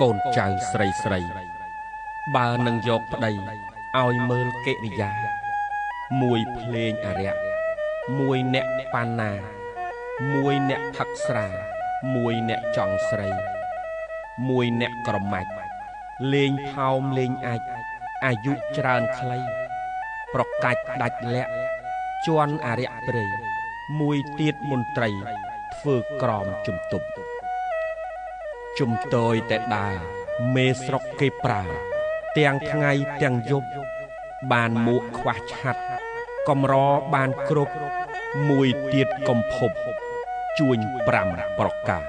កូនចៅស្រីស្រីបើនឹងយកប្តីឲ្យមើលកិរិយាមួយភ្លេងអរិយមួយអ្នកបាណាមួយអ្នកផឹកស្រាមួយអ្នកចង់ស្រីមួយអ្នកក្រមាច់លេងផោមលេងអាចអាយុច្រើនខ្លីប្រកាច់ដាច់លាក់ជន់អរិយព្រៃមួយទៀតមន្ត្រីធ្វើក្រមជំទប់ជំទយតែដើរមេស្រុកគេប្រើទាំងថ្ងៃទាំងយប់បានមួកខ្វះឆាត់កម្របានគ្រប់មួយទៀតកំភពជួញ5ប្រការ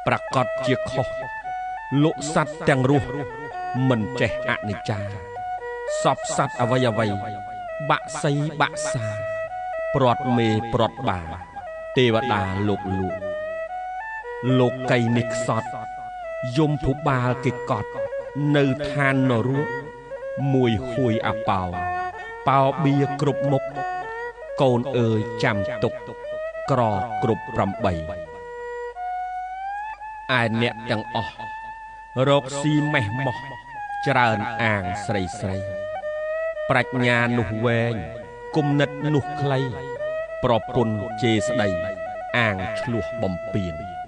ប្រកបជាខុសលក់សត្វទាំងរស់មិនចេះអនិច្ចាសពសត្វអ្វីអ្វីបាក់សីបាក់សាព្រាត់មេព្រាត់បាទេវតាលោកលក់លោកកៃនេះខ្សត់យមភូបាលគេកត់នៅឋាននរកមួយហួយអបោប៉ោបៀគ្រប់មុខកូនអើយចាំទុកក្រគ្រប់8ឯអ្នកទាំងអស់រកស៊ីមេះមោះច្រើនអាងស្រីស្រីប្រាជ្ញានោះវែងគំនិតនោះខ្លីប្រពន្ធជេរស្ដីអាងឆ្លោះបំពេញ